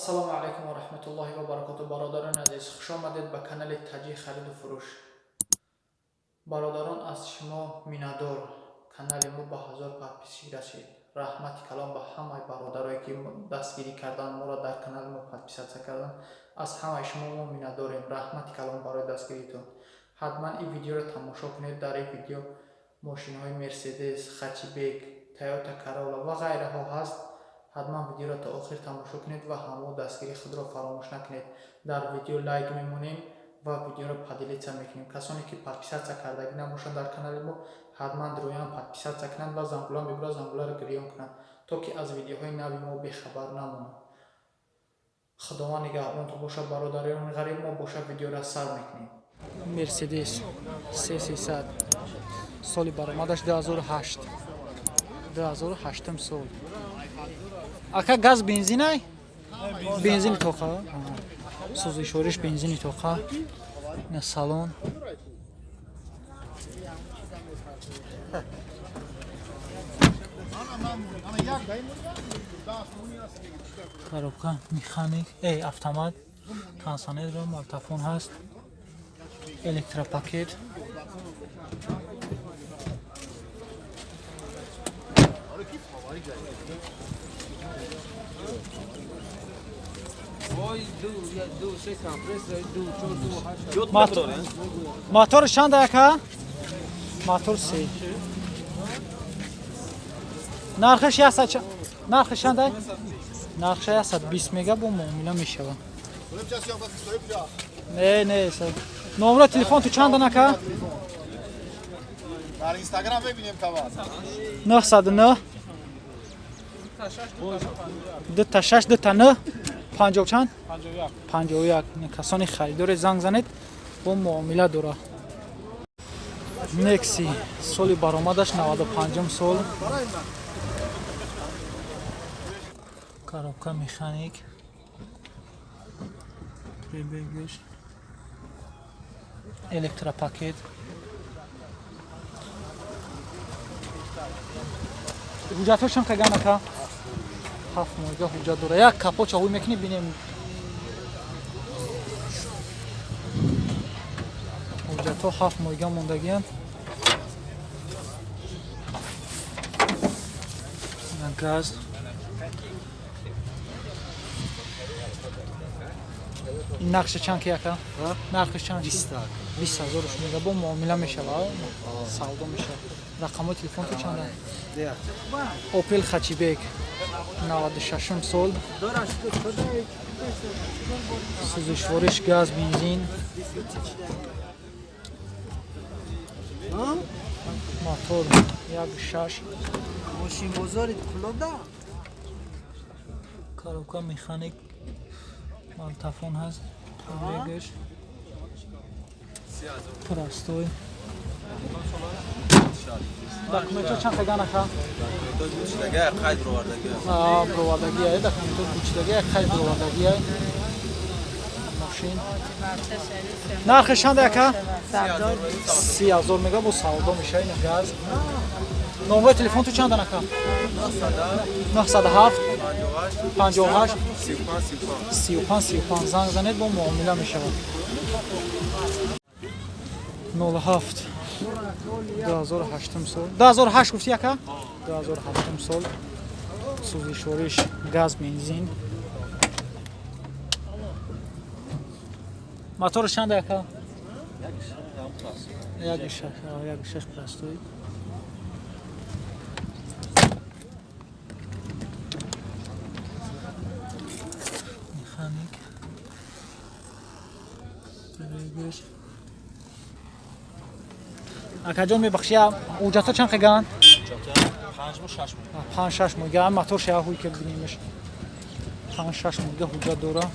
Ассалому алайкум ва раҳматуллоҳи ва баракоту. Бародарони азиз, хуш омадед ба канали Таҷи хариду фурӯш. Бародарон, аз шумо миннатдор. Канали мо ба 1000 подписчик расид. Раҳмати калон ба ҳамаи бародарое, ки дастгирӣ кардан моро, дар канали мо подписаться кардан. Аз ҳамаи шумо мо миннатдорем. Раҳмати калон барои дастгиритон. Ҳатман ин видеоро тамошо кунед. Дар ин видео мошинҳои Мерседес, Хачибек, Тойота Карола ва ғайраҳо ҳаст. Ҳатман видеоро то охир тамошо кунед ва ҳамо дастгирии худро фаромӯш накунед. Дар видео лайк мемонем ва видеоро поделиться мекунем. Касоне ки подписаться кардагӣ набошанд дар канали мо, ҳатман дроян подписаться кунанд ва зангула мебура, зангуларо гирён кунанд, то ки аз видеоҳои нави мо бехабар намонанд. Худованд нигаҳбонтон бошад, бародарони ғариб. Мо боша видеоро сар мекунем. Мерседес С300, соли баромадаш 2008, 2008 сол. Ака, газ, бензинай? Бензини тоқа. Сӯзишвориш бензини тоқа. Ина салон. Коробка механик, эй, автомат, кондиционер, магнитофон ҳаст, электропакет. Мотор чанд, ака? Мотор се. Нархаш ясад, нархаш чанд? Нархаш 120 мега, бо муомила мешавад. Не, не, номера телефон ту чанд, ака? Дар Инстаграм мебинем тавар. 909 2 6 2 9 50 чанд? 51. Касони харидоре, занг занед, бо муомила дора. Некси, соли баромадаш 95 сол, коробка механик, пробегаш, электропакет. Ҳуҷҷатҳошам каган, ака? 7 моҳига ҳуҷҷат дора. Як капоча ҳуй мекунӣ, бинем. Ҳуҷҷатҳо 7 моҳига мондагиянд. Газ. Ин нархша чанд ки, ака? Нархш чанд? 20 ҳазоруш мега, бо муомила мешава, савдо мешава. Рақамҳои телефонто чанда? Опел Хачибек, 96 сол, сӯзишвориш газ, бензин, мотор 1,6. Мошинбозори Кулода. Коробка механик, магнитофон ҳаст, пробегаш простой. Документҳо чанд қаган, ака? Бировардагия. Документҳо кучидагия, қайд бировардагия. Мошин нархи чанд, ака? 30 000 мега, бо савдо меша. Ина газ. Номаи телефон ту чандан, ака? 907 58 35 35. Занг занед, бо муомила мешавад. 07, 2008 сол, 2008 гуфти, ака? 2008 сол, сӯзишвориш газ, бензин. Моторш чанд, ака? 1,6, 1,6 простой. Механик, пробегаш. Акаҷон, мебахши, ҳуҷҷатҳо чанд қаган? 5-6 моҳ. Мотор шаяҳуй ки бинемеш, 5-6 моҳга ҳуҷҷат дора.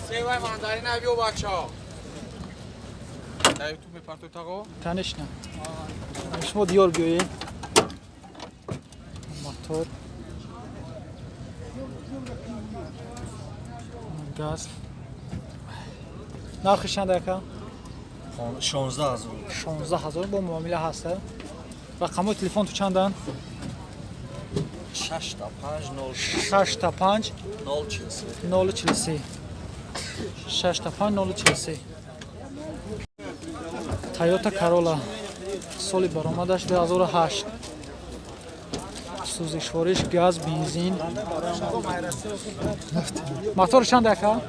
Севай мандарина биё, бачаҳо. Дар ютуб мепартои, тағо? Конечно. Шумо диёр биёед. Мотор газ. Нархи чанд, ака? 16 000. 16 000, бо муомила ҳаста. Рақамҳои телефон ту чанданд? 6 та 5 0 6 та 5 0 43. 0 43. 6 та 5 0 43. Toyota Corolla соли баромадаш 2008. Сӯзишвориш газ, бензин. Мотор чанд ака?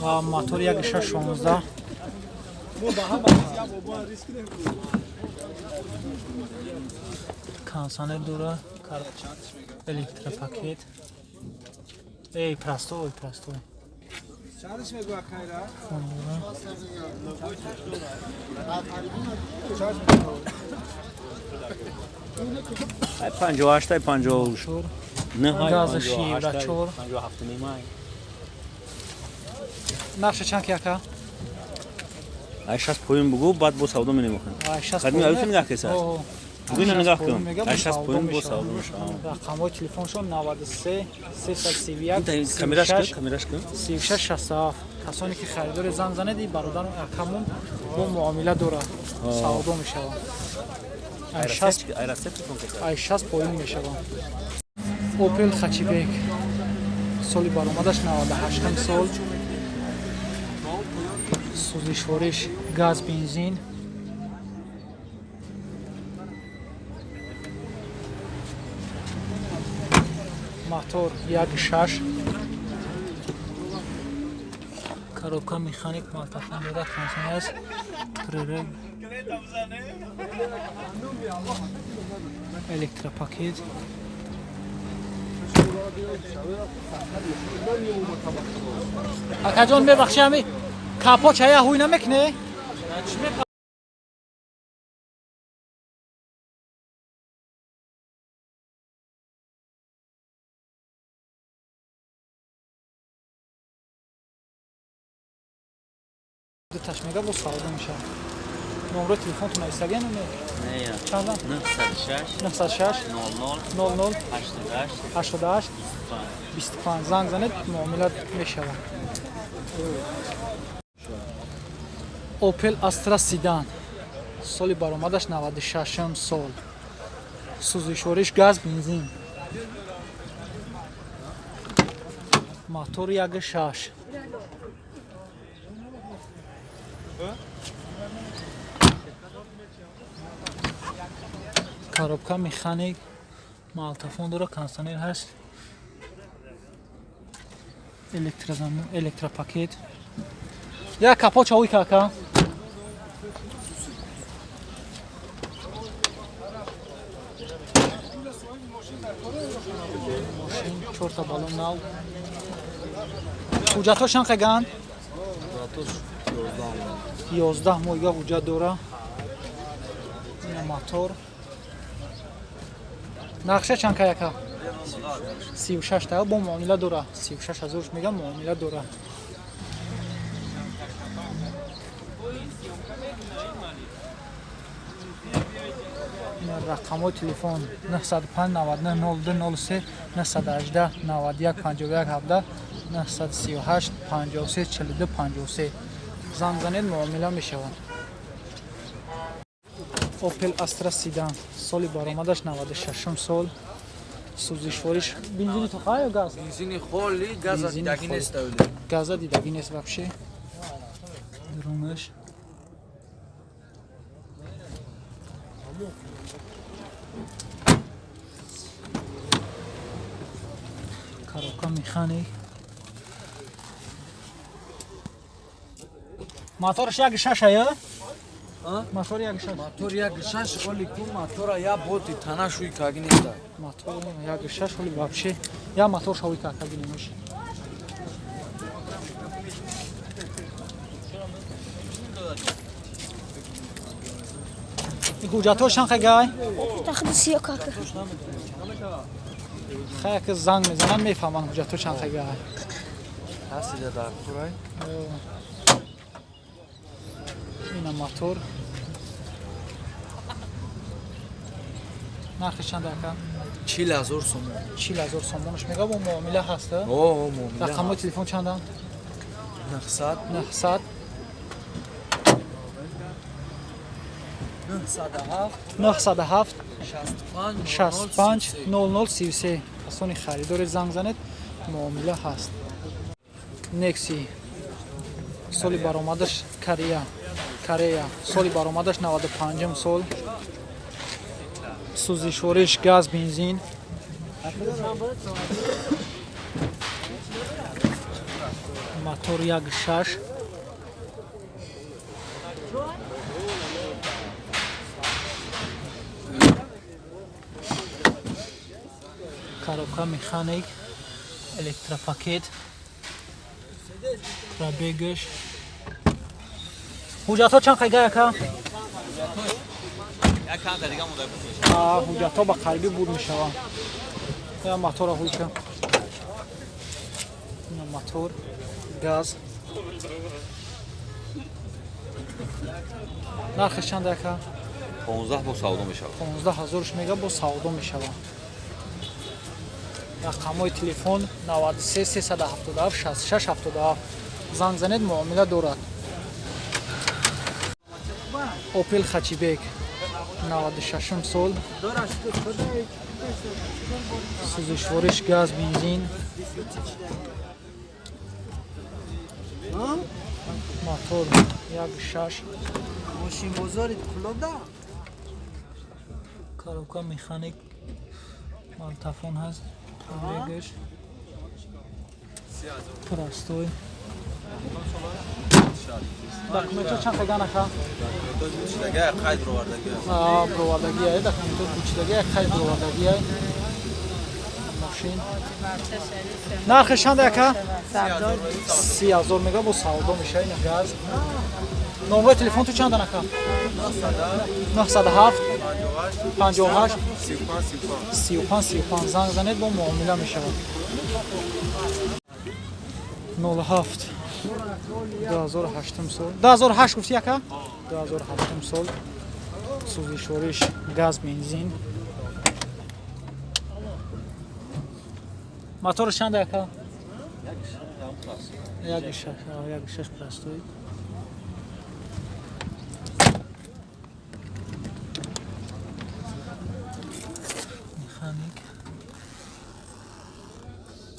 Ва мотор 1.16. Кондиционер дора, электропакет. Эй, простой, простой. Чандаш мегӯя хайра? Фон дора. Ай 58 ай 50 Чор. نه های Газаш 58 17 чор. 57 نیمه. Нархша чанд ки ака? Ай 60 поин бугу баъд бо савдо менемохем. Ай 60 Қадми поин. алиф нигоҳ кеса. О, Бугу ина нигоҳ поин кун. мега, Ай бо 60 савдо поин бо мешавад. савдо мешавад. Рақамҳои телефоншон 93 331 Камераш кун, 36 камераш кун. 36 67. Касоне ки харидори занг занед, ин бародару акамон бо муомила дорад, савдо мешавад. Ай 60 Ай расте телефон кеса. Ай 60 поин мешавад. Opel Hatchback соли баромадаш 98 сол. Сӯзишвориш газ, бензин. Мотор 1.6. Коробка механик, магнитофон дорад, кондиционер аст. Прерыв. Электропакет. Акаҷон, мебахши, ҳами капо чая ҳуй намекне? Дуташ мега, бо савдо мешавад. Номрои телефонтон нависагиан не? Не я. Чанда? 906 906 00 00 88 88 25. Занг занед, муомила мешавад. Opel Astra Sedan соли баромадаш 96 сол. Сӯзишвориш газ, бензин. Мотор 1.6. Коробка механик, магнитофон дора, кондиционер ҳаст. Электрозам, электропакет. Я капот чавуй кака. Мошин чорта балон нав. Ҳуҷҷатҳо чанд қаганд? 11 моҳига ҳуҷҷат дора. Ина мотор. Нақша чанд каяка? 36 та бо муомила дора. 36 ҳазор мегам, муомила дора. Ина рақамҳои телефон 905 99 02 03 918 91 51 17 938 53 42 53. Занг занед, муомила мешавад. Opel Astra Sedan соли баромадаш 96 сол. Сӯзишвориш бензини тоқа ё газ? Бензини холи, газа Бензини дидаги холи. нест авли. Газа дидаги нест вообще. Дурунаш. Коробка механик. Моторш 1.6 ая? Мотор 1.6. Мотор 1.6 оли ку мотора я боти тана шуй каги нест. Мотор 1.6 оли вообще. Я мотор шавӣ кака гинемаш. Ҳуҷҷатҳо чанд қагай? Тахти сиё кака. Хай, ки занг мезанам, мефаҳманд ҳуҷҷатҳо чанд қагай. Ҳасида дар курай. Ина мотор. Нархи чанд ака? 40 000 сомон. 40 000 сомонаш мега, бо муомила ҳаста? О, муомила. Рақамҳои телефон чанданд? 900 900 907 65 00 33. Касони харидоре занг занед, муомила ҳаст. Некси, соли баромадаш Корея, соли баромадаш 95 сол, сӯзишвориш газ, бензин. Мотор 1.6. Коробка механик, электропакет, пробегаш. Ҳуҷҷатҳо чанд қайга, яка? Ҳуҷҷатҳо ба қарибӣ буд мешаванд. Я мотора ҳуҷа. Мотор, газ. Нархаш чанд, яка? 15 бо савдо мешавад. 15 ҳазорш мега, бо савдо мешавад. Рақамҳои телефон 93 377 66 77, занг занед, муомила дорад. Опел Хачибек, 96 сол, сӯзишвориш газ, бензин. Мотор 1.6. Мошинбозори Кулода. Коробка механик, малтафон ҳаст, пробегаш простой. Документҳо чанд қайган, ака? Бировардагия, документҳо кучидагия, қайд бировардагия. Мошин нархаш чанд, ака? 30 000 мега, бо савдо мешава. Ина газ. Номрои телефон ту чандан, ака? 907 58 35 35, занг занед, бо муомила мешавад. 07, 2008 сол, 2008 гуфти, яка? 2008 сол, сӯзишвориш газ, бензин. Моторш чанд, яка? 1.6, 1.6 простой. Механик,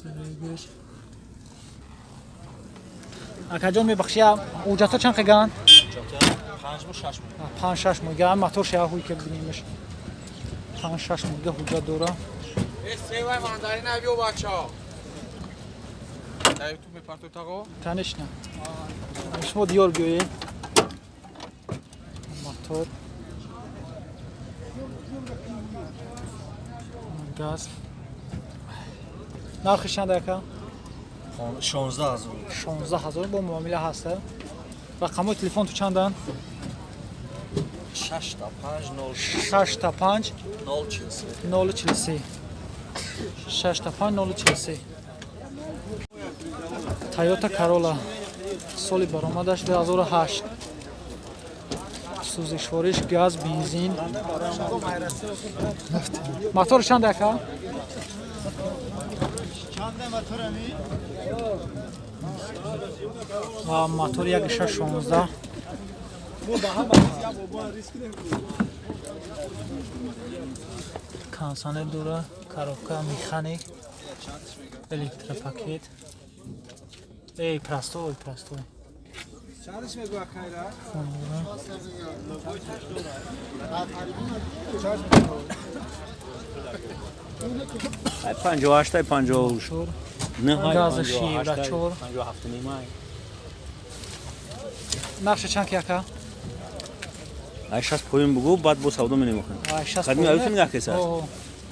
пробегаш. Акаҷон, мебахши, ҳуҷҷатҳо чанд қиган? 5-6 моҳ. Мотор шаяҳуй ки бинемаш, 5-6 моҳ ҳуҷҷат дора. Э, севай мандарина биё, бачаҳо. Дар ютуб мепартои, тағо? Конечно, шумо диёр биёед. Мотор газ. Нархи чанд, ака? 16 000. 16 000, бо муомила ҳаста. Рақамҳои телефон ту чанданд? 6 та 5 0 6 та 5 0 43. 0 43, 6 та 5 0 43. Тойота Карола, соли баромадаш 2008, сӯзишвориш газ, бензин. Мотор чанд, ака? Ва мотор 1.6 16. Кондиционер дора, коробка механик, электропакет. Эй, простой, простой. Чандаш мегӯя, Кайра? Фон дора. Ай 58, ай 50 Чор. Не, ай Газаш 58, евро чор. 57 нимай. Нархша чанд ки, ака? Ай 60 поин бугу, баъд бо савдо менемохем. Ай 60 Қадми поин. аюф нигоҳ кеса. О,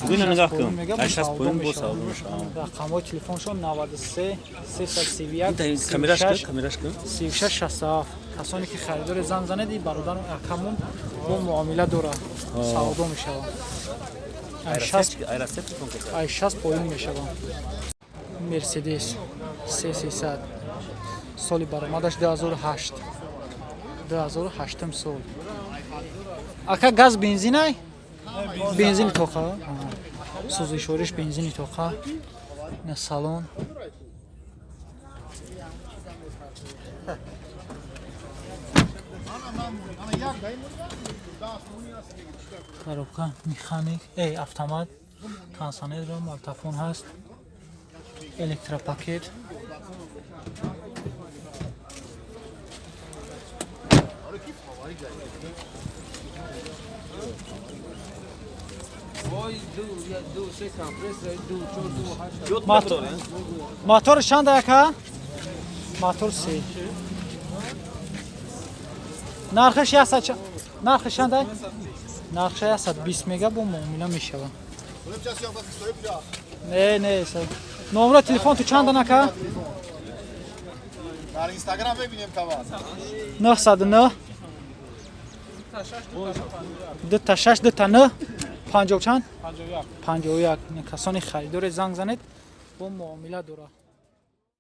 Бугу ина нигоҳ поин кун. мега, бо Ай 60 савдо поин бо мешавад. савдо мешавад. Рақамҳои телефоншон 93 331 Камераш кун, 36 камераш кун. 36 67. Касоне ки харидори, занг занед, ин бародару акамон бо муомила дорад, савдо мешавад. Ай 60, Ай расте телефон кеса. ай 60 поин мешавад. Мерседес C300, соли баромадаш 2008, 2008 сол. Ака, газ, бензинай? Бензини тоқа. Сӯзишвориш бензини тоқа. Ина салон. Коробка механик, автомат, кондиционер, малтафон ҳаст, электропакет. Мотор чанд яка? Мотор се. Нархаш 100, нархаш чанд? Нархаш 120 мега бо муомила мешавад. Не, не, номера телефон ту чанд нака? Дар Инстаграм мебинем тавар. 909 2 6 2 9 50 чанд? 51. 51. Касони харидоре занг занед, бо муомила дорад.